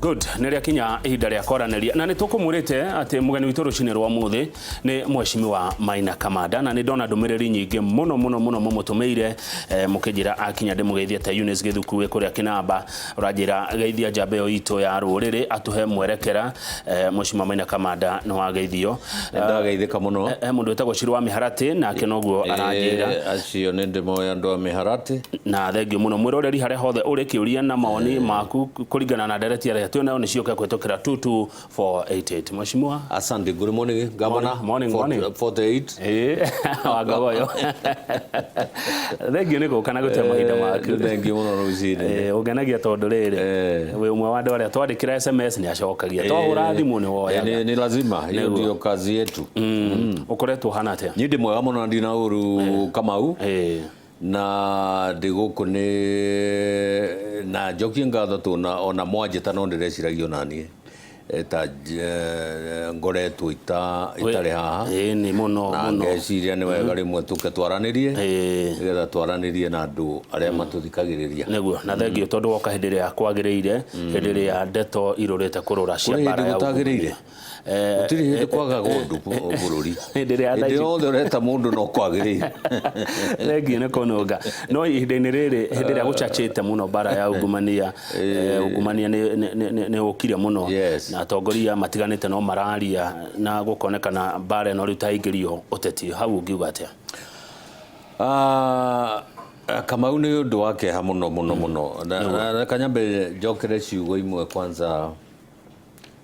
Good, nä rä akinya ihinda rä a kwaranäria na nä tå kå mwä rä te atä må geni witå rå cinä rwa må thä nä mheshimiwa Maina Kamanda, na nä ndona ndå mä rä ri nyingä må no må no må no må må tå mä ire må kä njä ra akinya ndä må geithie ta Eunice Gä thuku wä kå rä a kä namba å ranjä ra geithia njamba ä yo itå ya rå rä rä atå he mwerekera. Mheshimiwa Maina Kamanda nä wageithio. Ndageithĩka mũno. He må ndå wätagwo Cirå wa mä haratä nake noguo aranjä ra. Acio nĩ ndĩmoĩ andũ a mĩharatĩ. Na thengio muno mwiroreri haria hothe uri kiuria na mawoni maku kuringana na ndereti aria twĩ nayo nĩ ciũke kũhĩtũkĩra 22488. Mheshimiwa. Asante, good morning, governor. Morning, morning. 48. Ĩĩ, wa Ngogoyo, thengio nĩ gũka na gũte mahinda maku. Thengio mũno rũcinĩ. Ũngenagia tondũ rĩrĩ wĩ ũmwe wa andũ arĩa twandĩkĩra SMS nĩ acokagia, twahũra thimũ nĩ woyaga. Ni lazima hiyo, ndio kazi yetu. Ũkoretwo ũhana atĩa? Niĩ ndĩ mwega mũno na ndina ũru, Kamau. Na ndĩ gũkũ nĩ na njokie ngatho tũ ona mwanjĩta no ndĩreciragia ona niĩ ta ngoretwo itarĩ haha. Ĩĩ, nĩ mũno. Na mũno. Ngeciria nĩ wega rĩmwe tũke twaranĩrie nĩgetha twaranĩrie na andũ arĩa matũthikagĩrĩria. Nĩguo, na thengio tondũ woka hĩndĩ ĩrĩa kwagĩrĩire, hĩndĩ ĩrĩa ndeto irũrĩte kũrũra cia Kũrĩ mbara hĩndĩ ya gũtagĩrĩire? Gũtirĩ hĩndĩ kwagaga ũndũ bũrũri. Hĩndĩ ĩrĩa hĩndĩ yothe ũreta mũndũ no kwagĩrĩire. Thengio nĩ kũnũnga, no ihinda-inĩ rĩrĩ hĩndĩ ĩrĩa gũcacĩte mũno mbara ya ungumania, ungumania nĩ ũkire mũno. Na atongoria matiganĩte no mararia na gũkonekana mbara ĩno rĩu ta ingĩrio ũteti hau, ũngiuga atĩa? Ah, Kamau, nĩ ũndũ wa kĩeha mũno mũno mũno. Na reka nyambe njokere ciugo imwe kwanza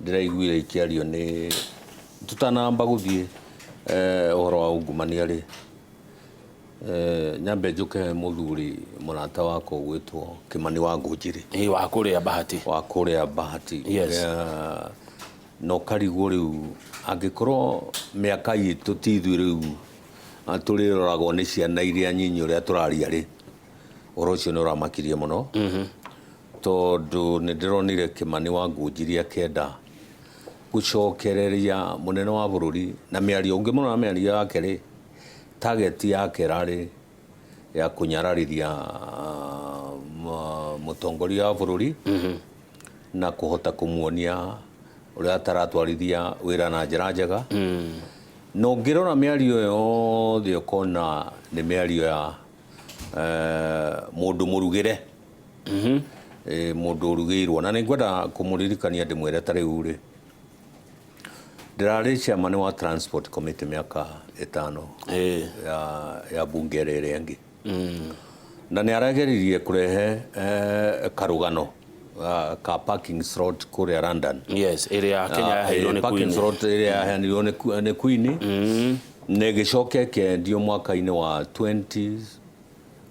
ndĩraiguire ikĩario nĩ tũtanamba gũthiĩ ũhoro wa ungumania rĩ, nyambe njũke he mũthuri mũrata wakwa ũgwĩtwo Kĩmani wa Ngũnjiri. Ĩ, wa kũrĩa Bahati. Wa kũrĩa Bahati. Na ũkarigwo rĩu angĩkorwo mĩaka itũ ti ithuĩ rĩu tũrĩroragwo nĩ ciana iria nyinyi ũrĩa tũraria rĩ, ũhoro ũcio nĩ ũramakirie mũno tondũ nĩ ndĩronire Kĩmani wa Ngũnjiri akĩenda gũcokereria mũnene wa bũrũri na mĩario ũngĩmũrora na mĩario yake rĩ, target yake ĩrarĩ ya kũnyararithia mũtongoria wa bũrũri na kũhota kũmuonia ũrĩa ataratwarithia wĩra na njĩra njega. Na ũngĩrora mĩario ĩyo yothe ũkona nĩ mĩario ya mũndũ mũrugĩre, mũndũ ũrugĩirwo. Na nĩ ngwenda kũmũririkania ndĩmwĩre ta rĩu rĩ, ndĩrarĩ chairman wa transport committee mĩaka 5 ya bunge ĩrĩa ĩrĩa ĩngĩ, na nĩ arageririe kũrehe karũgano ka parking slot kũrĩa London. Yes, ĩrĩa Kenya yaheirwo nĩ parking Queen. Slot ĩrĩa yaheanirwo nĩ Queen na ĩgĩcoka ĩkĩendio mwaka-inĩ wa 20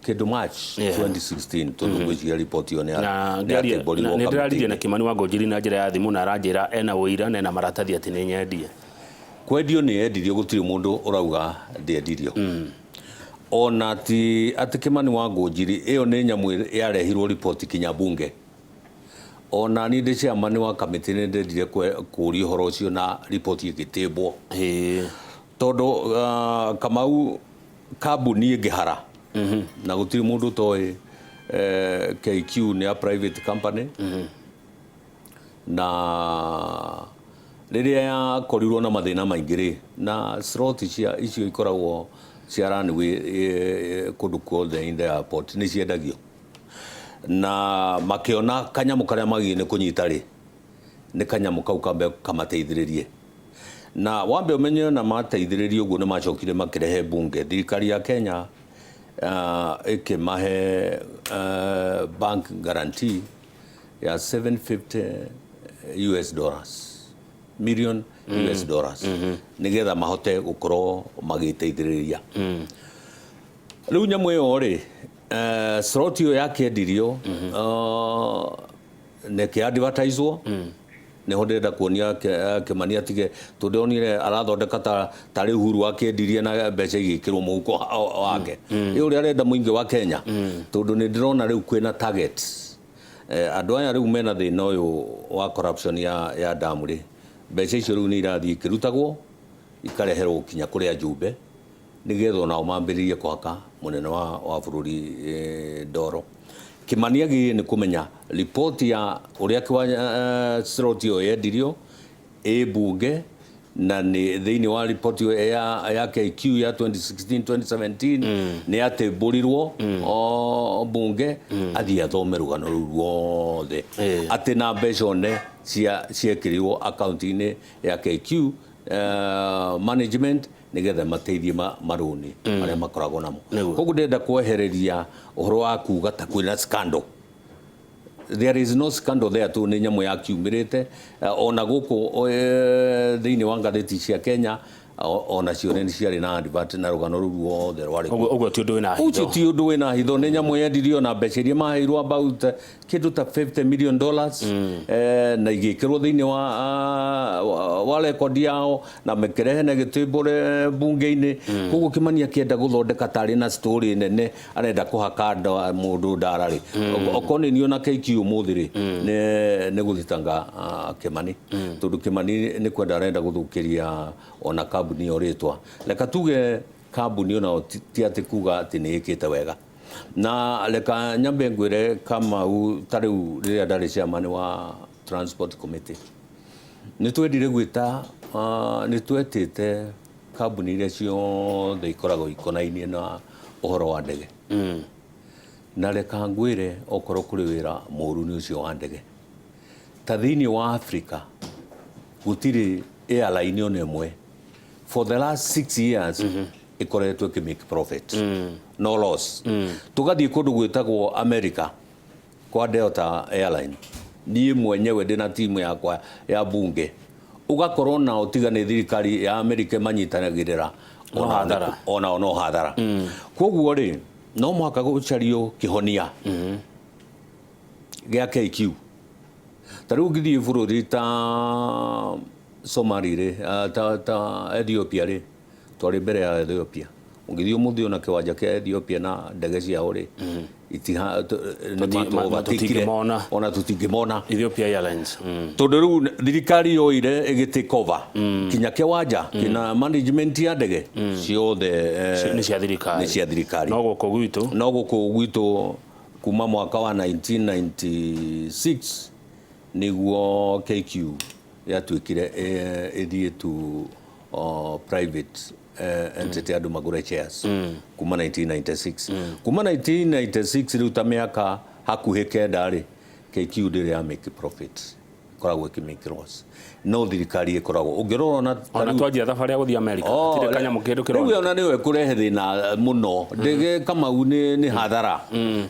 kĩndũ March 2016, tondũ ngwĩciria riboti ĩyo na nĩ ngĩaria yatembũrirwo nĩ ndĩraririe na kamĩtĩ-inĩ. Kimani wa Ngũnjiri na njĩra ya thimũ na aranjĩra ena ũira na ena maratathi atĩ nĩ nyendie. Kwendio nĩ yendirio, gũtirĩ mũndũ ũrauga ndĩendirio. Ona ti atĩ Kimani wa Ngũnjiri ĩyo nĩ nyamũ yarehirwo riboti kinya bunge. Ona niĩ ndĩ chairman wa kamĩtĩ nĩ ndendire kũũria ũhoro ũcio na riboti ĩgĩtĩmbwo tondũ Kamau, kambuni ĩngĩhara na gũtirĩ mũndũ ũtoĩ KQ nĩ a private company, na rĩrĩa yakorirwo na mathĩna maingĩ rĩ, na slot cia icio ikoragwo cia runway kũndũ kuothe in the airport nĩ ciendagio, na makĩona kanyamũ karĩa magĩrĩire nĩ kũnyita rĩ, nĩ kanyamũ kau kambe kamateithĩrĩrie. Na wambe ũmenye na mateithĩrĩrie ũguo nĩ macokire makĩrehe bunge thirikari ya Kenya ĩkĩmahe bank guarantee ya 750 US dollars million US dollars nĩgetha mahote gũkorwo magĩteithĩrĩria. Rĩu nyamũ ĩyo rĩ, slot ĩyo yakĩendirio na ĩkĩ-advertiswo nĩho ndĩrenda kuonia Kĩmani atige tondũ ndĩronire arathondeka ta tarĩ Uhuru akĩendirie na mbeca igĩkĩrwo mũhuko wake ĩ ũrĩa arenda mũingĩ wa Kenya, tondũ nĩ ndĩrona rĩu kwĩna target. Andũ aya rĩu mena thĩna ũyũ wa corruption ya damu rĩ, mbeca icio rĩu nĩ irathiĩ ikĩrutagwo ikareherwo kinya kũrĩ ajumbe nĩgetha onao mambĩrĩrie kũhaka mũnene wa bũrũri ndoro. Kimani agĩrĩire nĩ kũmenya ripoti ya ũrĩa kĩwanja slot ĩyo yendirio ĩ mbunge, na nĩ thĩinĩ wa ripoti ĩyo ya KQ ya 2016 2017 nĩ yatĩmbũrirwo o mbunge. Athiĩ athome rũgano rũu ruothe atĩ na mbeca one ciekĩrirwo akaunti-inĩ ya KQ management nigetha mateithie marũni marĩa makoragwo namo. Koguo ndĩrenda kwehereria ũhoro wa kuga ta kwĩna scandal. There is no scandal there tu nĩ nyamũ yakiumĩrĩte ona gũkũ thĩinĩ wa ngathĩti cia Kenya onacio nĩ ciarĩ na advert na rũgano rũu ruothe rwarĩ kuo. Ũguo ti ũndũ wĩna hitho. Ũcio ti ũndũ wĩna hitho, nĩ nyamũ yendirio na mbeca iria maheirwo about kĩndũ ta $50 million na igĩkĩrwo thĩinĩ wa record yao na mĩkĩrehe na gĩtĩmbũre mbunge-inĩ. Koguo Kimani akĩenda gũthondeka tarĩ na story nene arenda kũhaka mũndũ ndara rĩ, okorwo nĩ niĩ ona KQ ũmũthĩ rĩ, nĩ gũthitanga Kimani, tondũ Kimani nĩ kwenda arenda gũthũkĩria ona kambuni ĩyo rĩtwa. Reka tuge kambuni onayo ti atĩ kuga atĩ nĩ ĩkĩte wega. Na reka nyambe ngwĩre Kamau, ta rĩu rĩrĩa ndarĩ chairman wa transport committee, nĩ twendire gwĩta nĩ twetĩte kambuni iria ciothe ikoragwo ikonainie na ũhoro wa ndege. Na reka ngwĩre, okorwo kũrĩ wĩra mũru nĩ ũcio wa ndege. Ta thĩinĩ wa Africa gũtirĩ airline ona ĩmwe for the last 6 years ĩkoretwo ĩkĩ make profit, no loss. Tũgathiĩ kũndũ gwĩtagwo America kwa Delta Airline, niĩ mwenyewe ndĩna timu yakwa ya bunge, ũgakorwo nao tiga nĩ thirikari ya America ĩmanyitanagĩrĩra, No hathara. Onao no hathara. Koguo rĩ, no mũhaka gũcario kĩhonia gĩa KQ. Ta rĩu ũngĩthiĩ bũrũri ta Somali rĩ, ta Ethiopia rĩ, twarĩ mbere ya Ethiopia. Ũngĩthiĩ ũmũthĩ ona kĩwanja kĩa Ethiopia na ndege ciao rĩ, nĩ matũbatikire. Tũtingĩmona. Ona tũtingĩmona. Ethiopia Airlines. Tondũ rĩu thirikari yoire ĩgĩ take over kinya kĩwanja kina management ya ndege ciothe Nĩ cia thirikari. Nĩ cia thirikari. No gũkũ gwitũ? No gũkũ gwitũ kuma mwaka wa 1996 nĩguo KQ yatuĩkire ĩthiĩ to private entity, andũ magũre shares kuma 1996. Kuma 1996 rĩu ta mĩaka hakuhĩ 9 rĩ, KQ ndĩrĩ ya make profit, ĩkoragwo ĩkĩ make loss, no thirikari ĩkoragwo ũngĩrora ona ta Ona twanjia thabarĩ ya gũthiĩ America, hatirĩ kanyamũ kĩndũ rĩu kĩroneka. Ona nĩwe kũrehe thĩna mũno ndege Kamau nĩ hathara,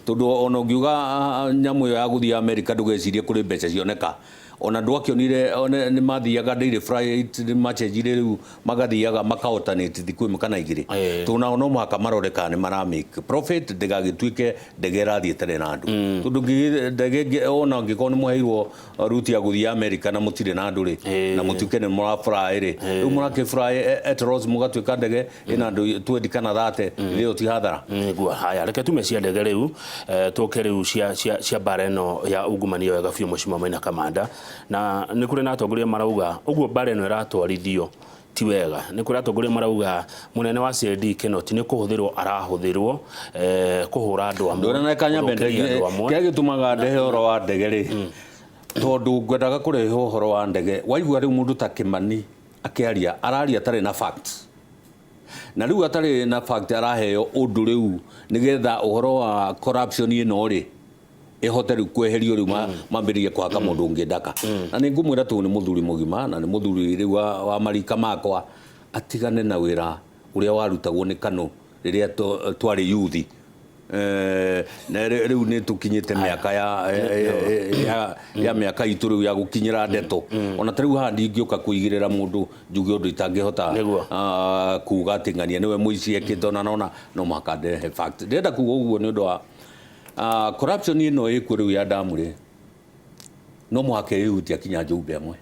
tondũ ona ũngiuga nyamũ ĩyo ya gũthiĩ America ndũgecirie kũrĩ mbeca cioneka. Ona ndwakĩonire ona nĩ mathiaga daily flight, nĩ macenjire rĩu magathiaga maka alternate thikũ ĩmwe kana igĩrĩ, tondũ nao no mũhaka marore kana nĩ mara make profit, ndĩgagĩtuĩke ndege ĩrathiĩ ĩtarĩ na andũ, tondũ ndege ona angĩkorwo nĩ mũheirwo route ya gũthiĩ America na mũtirĩ na andũ rĩ, na mũtuĩke nĩ mũra fly rĩ, rĩu mũrakĩ fly at loss, mũgatuĩka ndege ĩna andũ 20 kana 30, ĩyo ti hathara. Nĩguo. Haya, reke tume cia ndege rĩu, tũke rĩu cia mbara ĩno ya ungumania wega biũ, Mheshimiwa Maina Kamanda. Na nĩ kũrĩ na atongoria marauga ũguo mbara ĩno ĩratwarithio ti wega. Nĩ kũrĩ atongoria marauga mũnene wa CID Kinoti nĩ kũhũthĩrwo arahũthĩrwo kũhũra andũ amwe, Ndũrona kanyambe gũthũkĩria ndege andũ amwe. Kĩrĩa gĩtũmaga ndehe ũhoro wa ndege rĩ, tondũ ngwendaga kũrehe ũhoro wa ndege, waigua rĩu mũndũ ta Kimani akĩaria, araria atarĩ na facts, na rĩu atarĩ na fact araheo ũndũ rĩu nĩgetha ũhoro wa corruption ĩno rĩ ĩhote rĩu kweherio, rĩu mambĩrĩrie kũhaka mũndũ ũngĩ ndaka. Na nĩ ngũmwĩra tondũ nĩ mũthuri mũgima na nĩ mũthuri rĩu wa marika makwa, atigane na wĩra ũrĩa warutagwo nĩ KANU rĩrĩa twarĩ yuthi. Na rĩu nĩ tũkinyĩte mĩaka ya mĩaka itũ rĩu ya gũkinyĩra ndeto. Ona ta rĩu haha ndingĩũka kũigĩrĩra mũndũ njuge ũndũ itangĩhota kuga atĩ ng'ania nĩwe mũici ekĩte, ona nona no mũhaka ndehe fact. Ndĩrenda kuga ũguo nĩ ũndũ wa corruption ĩno ĩkuo rĩu ya damu rĩ, no mũhaka ĩhutia kinya njũmbe amwe,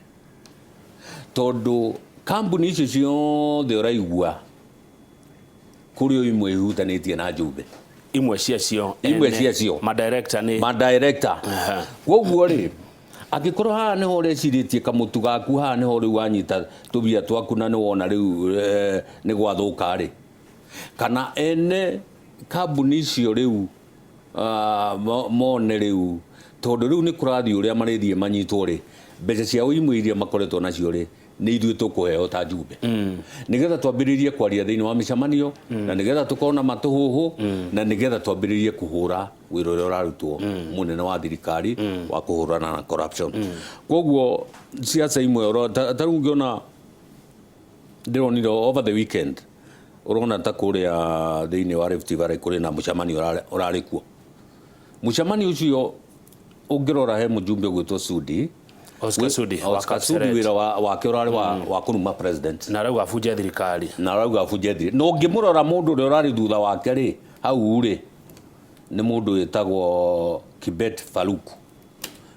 tondũ kambuni icio ciothe ũraigua kũrĩ o imwe ihutanĩtie na njũmbe. Imwe ciacio. Imwe ene, ciacio. Madirector nĩ Madirector. Koguo rĩ, angĩkorwo haha nĩho ũrecirĩtie kamũtu gaku, haha nĩho rĩu wanyita tũbia twaku na nĩwona rĩu nĩ gwathũka rĩ, kana ene kambuni icio rĩu Mone rĩu tondũ rĩu nĩ kũrathiĩ ũrĩa marĩthiĩ manyitwo rĩ, mbeca ciao imwe iria makoretwo nacio rĩ, nĩ ithuĩ tũkũheo ta njumbe, nĩgetha twambĩrĩrie kwaria thĩinĩ wa mĩcemanio, na nĩgetha tũkorwo na matũhũhũ, na nĩgetha twambĩrĩrie kũhũra wĩra ũrĩa ũrarutwo mũnene wa thirikari wa kũhũrana na corruption. Koguo ciaca imwe ta rĩu ngĩona ndĩronire over the weekend, ũrona ta kũrĩa thĩinĩ wa Rift Valley kũrĩ na mũcemanio ũrarĩ kuo. Mũcemanio ũcio ũngĩrora he mũjumbe ũgwĩtwo Sudi. Oscar Sudi wa Oscar Sudi. Kapseret. Wĩra wake ũrarĩ wa kũruma president. Na arauga abunje thirikari. Na arauga abunje thiri. Na ũngĩmũrora mũndũ ũrĩa ũrarĩ thutha wake rĩ, hau rĩ, nĩ mũndũ wĩtagwo Kibet Faruku,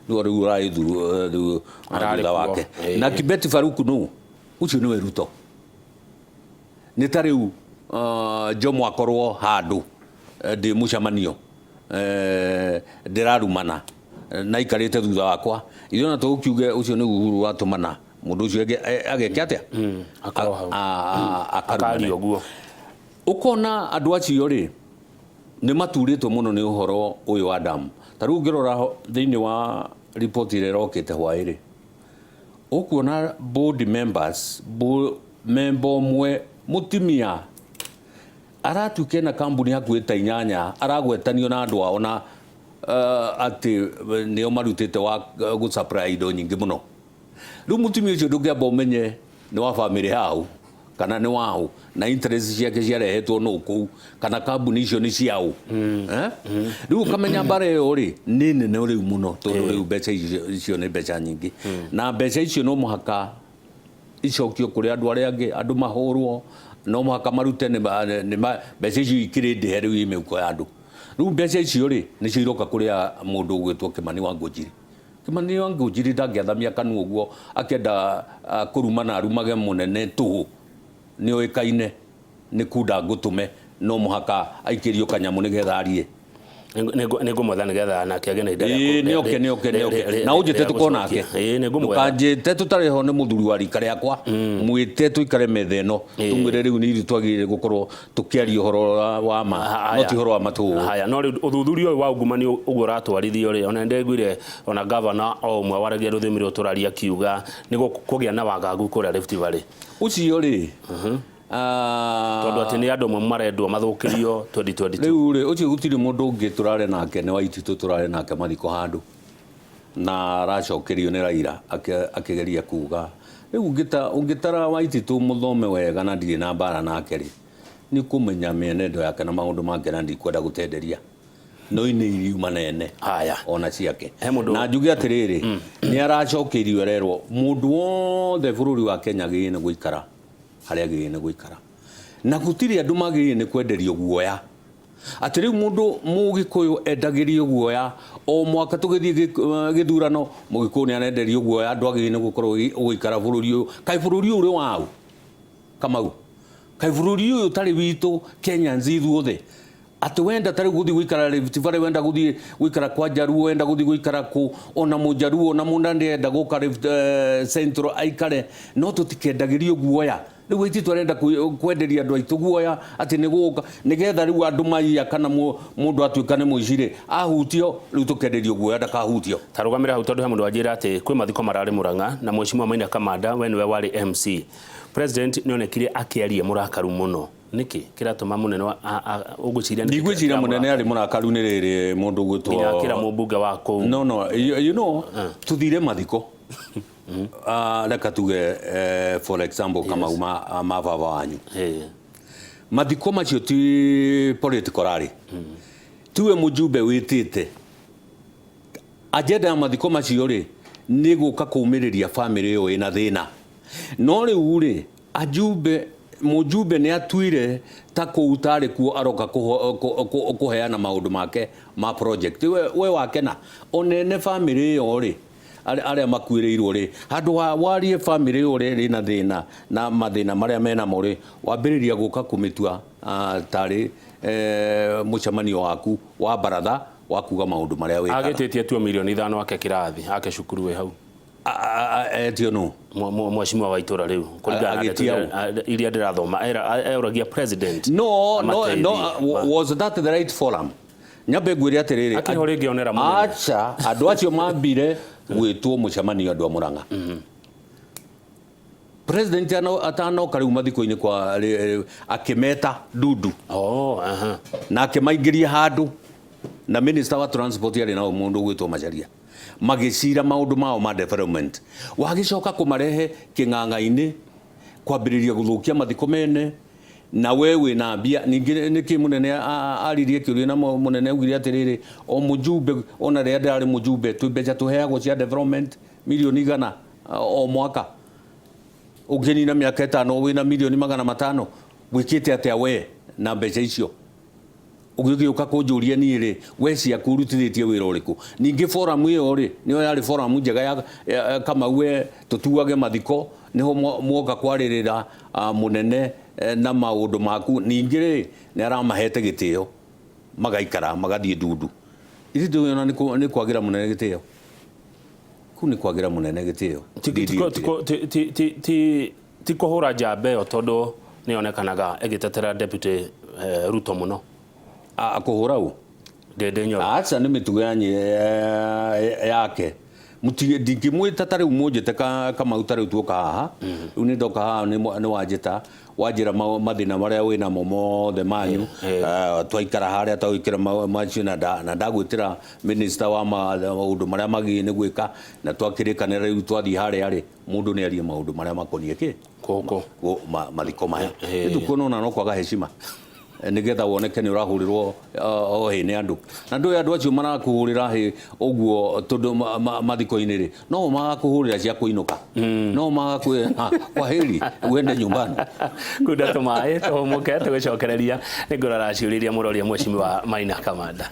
nĩwe rĩu ũrarĩ Ararĩ thutha kuo. wake. Na Kibet Faruku nũ ũcio? Nĩwe Ruto. Nĩ ta rĩu Jomo akorwo handũ, ndĩ mũcemanio, ndĩrarumana na aikarĩte thutha wakwa, ithuĩ ona tũgũkiuge ũcio nĩ Uhuru watũmana mũndũ ũcio ageke atĩa? Akorwo hau. Akarumane. Akaria ũguo. Ũkona andũ acio rĩ, nĩ maturĩtwo mũno nĩ ũhoro ũyũ wa damu. Ta rĩu ũngĩrora thĩinĩ wa riboti ĩrĩa ĩrokĩte hwaĩ rĩ, ũkuona board members, member ũmwe mũtumia aratuĩka ena kambuni hakuhĩ ta 8, aragwetanio na andũ ao na atĩ nĩo marutĩte wa gũ supply indo nyingĩ mũno. Rĩu mũtumia ũcio ndũngĩamba ũmenye nĩ wa bamĩrĩ yao kana nĩ waũ, na interest ciake ciarehetwo nũ kũu, kana kambuni icio nĩ ciaũ. Eh? Rĩu ũkamenya mbara ĩyo rĩ nĩ nene rĩu mũno, tondũ rĩu mbeca icio nĩ mbeca nyingĩ, na mbeca icio no mũhaka icokio kũrĩ andũ arĩa angĩ, andũ mahũrwo, no mũhaka marute mbeca icio ikĩrĩ ndĩhe rĩu i mĩhuko ya andũ. Rĩu mbeca icio rĩ, nĩcio iroka kũrĩa mũndũ ũgwĩtwo Kĩmani wa Ngũnjiri. Kĩmani wa Ngũnjiri ndangĩathamia kanua ũguo akĩenda kũrumana, arumage mũnene tũhũ nĩ oĩkaine nĩ kunda ngũtũme, no mũhaka aikĩrio kanyamũ nĩgetha arie. Nĩ ngũmwetha nĩgetha nake agĩe na ihinda rĩa Ĩĩ, nĩ oke, nĩ oke, nĩ oke. Na ũnjĩte rĩa tũkorwo nake. gũcokia. Ĩĩ, nĩ ngũmwetha. Ndũkanjĩte tũtarĩ ho, nĩ mũthuri wa rika rĩakwa, mwĩte tũikare metha ĩno, tũmwĩre rĩu nĩ ithuĩ twagĩrĩire gũkorwo tũkĩaria ũhoro wa ma, no ti ũhoro wa matũũ. Haya, no rĩu ũthuthuria ũyũ wa ungumania ũguo ũratwarithio rĩ, ona nĩndaiguire ona gavana o ũmwe waragia rũthiomi rũrũ tũraria akiuga nĩ kũgĩa na wagagu kũrĩa Rift Valley. Ũcio rĩ, tondũ atĩ nĩ andũ amwe marendwo mathũkĩrio 2022. Rĩu rĩ, ũcio gũtirĩ mũndũ ũngĩ tũrarĩ nake, nĩ Waititũ tũrarĩ nake mathiko handũ, na aracokerio nĩ Raila akĩgeria kuga rĩu ũngĩtara Waititũ mũthome wega, na ndirĩ na mbara nake rĩ, nĩ ũkũmenya mĩenendo yake na maũndũ make, na ndikwenda gũtenderia, no inĩ iriuma nene. Haya. Ona ciake. He mũndũ- Na njuge atĩrĩrĩ, nĩ aracokeirio, ererwo mũndũ wothe bũrũri wa Kenya agĩrĩire nĩ gũikara harĩa agĩrĩire nĩ gũikara, na gũtirĩ andũ magĩrĩire nĩ kwenderio guoya, atĩ rĩu mũndũ mũgĩkũyũ endagĩrio guoya o mwaka tũgĩthiĩ gĩthurano, mũgĩkũyũ nĩ arenderio guoya, andũ agĩrĩire nĩ gũkorwo ũgĩikara bũrũri ũyũ. Kaĩ bũrũri ũyũ ũrĩ waũ, Kamau? Kaĩ bũrũri ũyũ ũtarĩ witũ Kenyans ithuothe, atĩ wenda ta rĩu gũthiĩ gũikara Rift Valley, wenda gũthiĩ gũikara kwa Jaruo, wenda gũthiĩ gũikara kũ, ona mũjaruo ona mũnandĩ enda gũka Rift Central aikare, no tũtikendagĩrio guoya. Rĩu Waititu arenda kwenderia andũ aitũ guoya atĩ nĩ gũka nĩgetha rĩu andũ maiya, kana mũndũ atuĩka nĩ mũici rĩ, ahutio, rĩu tũkenderio guoya ndakahutio. Tarũgamĩra hau, tondũ he mũndũ wanjĩra atĩ kwĩ mathiko mararĩ Murang'a na mheshimiwa Maina Kamanda we nĩwe warĩ MC. President nĩonekire akĩaria mũrakaru mũno. Nĩkĩ kĩratũma mũnene wa ũngwĩciria nĩkĩ Ndigwĩciria mũnene kĩramũrakaria? Arĩ mũrakaru nĩ rĩrĩ, mũndũ ũgwĩtwo Nginya akĩra mũmbunge wa kũu. No, you know, tuthire mathiko. Reka tuge for example, Kamau, ma baba wanyu. Mathiko macio ti political rally, tiwe mũjumbe wĩtĩte. Agenda ya mathiko macio rĩ, nĩ gũka kũmĩrĩria famĩlĩ ĩyo ĩna thĩna. No rĩu rĩ, ajumbe, mũjumbe nĩ atuire ta kũu tarĩ kuo aroka kũheana maũndũ make ma project. We wakena onene famĩlĩ ĩyo rĩ, arĩa makuĩrĩirwo rĩ, handũ ha warie famĩlĩ ĩyo rĩ rĩna thĩna na mathĩna marĩa menamo rĩ, wambĩrĩria gũka kũmĩtua tarĩ mũcemanio waku wa baratha wa kuga maũndũ marĩa wĩkaga. Agĩtĩtie tuo mirioni 5 ake kĩrathi ake cukuru wĩ hau. Etio nũ? Mheshimiwa wa itũra rĩu kũringana na ndeto Agĩtia ũ? iria ndĩrathoma, eũragia president No, amateithie. was that the right forum? Nyambe ngwĩre atĩrĩrĩ. Akĩho rĩngĩ onera mũnene. Aca, andũ acio mambire gwĩtwo mũcemanio andũ a Murang'a. President atanoka rĩu mathiko-inĩ kwa akĩmeta ndundu. Oh, aha. Na akĩmaingĩria handũ na minister wa transport arĩ nao mũndũ ũgwĩtwo Macharia, magĩcira maũndũ mao ma development. Wagĩcoka kũmarehe kĩng'ang'a-inĩ kwambĩrĩria gũthũkia mathiko mene na we wĩna mbia. Ningĩ nĩkĩ mũnene aririe kĩũria na mũnene augire atĩrĩrĩ, o mũjumbe ona rĩrĩa ndĩrarĩ mũjumbe twĩ mbeca tũheagwo cia development milioni 100 o mwaka, ũngĩnina mĩaka 5 wĩna milioni 500, wĩkĩte atĩa we na mbeca icio? Ũgĩgĩũka kũnjũria niĩ rĩ, we ciaku ũrutithĩtie wĩra ũrĩkũ? Ningĩ forum ĩyo rĩ, nĩyo yarĩ forum njega ya Kamau we tũtuage mathiko, nĩho mwoka kwarĩrĩra mũnene na maũndũ maku. Ningĩ rĩ, nĩ aramahete gĩtĩo magaikara magathiĩ ndundu. Ithuĩ ndũĩ ona nĩ kwagĩra mũnene gĩtĩo. Kũu nĩ kwagĩra mũnene gĩtĩo. Ti kũhũra njamba ĩyo tondũ nĩ yonekanaga ĩgĩtetera Deputy Ruto mũno. Kũhũra ũ? Ndĩndĩ Nyoro. Aca, nĩ mĩtugo yake. Ndingĩmwĩta ta rĩu mũnjĩte Kamau ta rĩu tuoka haha. Rĩu nĩ ndoka haha nĩ wanjĩta, wanjĩra mathĩna marĩa wĩnamo mothe manyu. Twaikara harĩa twagwĩkĩra macio na ndagwĩtĩra minister wa maũndũ marĩa magĩrĩire nĩ gwĩka, na twakĩrĩkanĩra rĩu twathiĩ harĩa rĩ, mũndũ nĩ arie maũndũ marĩa makoniĩ kĩ? Gũkũ. Mathiko maya. Nĩ tukuona ona no kwaga heshima. Nĩgetha woneke nĩ ũrahũrĩrwo o hĩ nĩ andũ. Na ndũĩ andũ acio marakũhũrĩra hĩ ũguo tondũ mathiko-inĩ rĩ, no magakũhũrĩra cia kũinũka. No magakwĩra kwa heri uende nyumbani. Kunda tũmaĩ tũhũmũke tũgĩcokereria nĩ ngũrora ciũria iria mũroria mheshimiwa Maina Kamanda.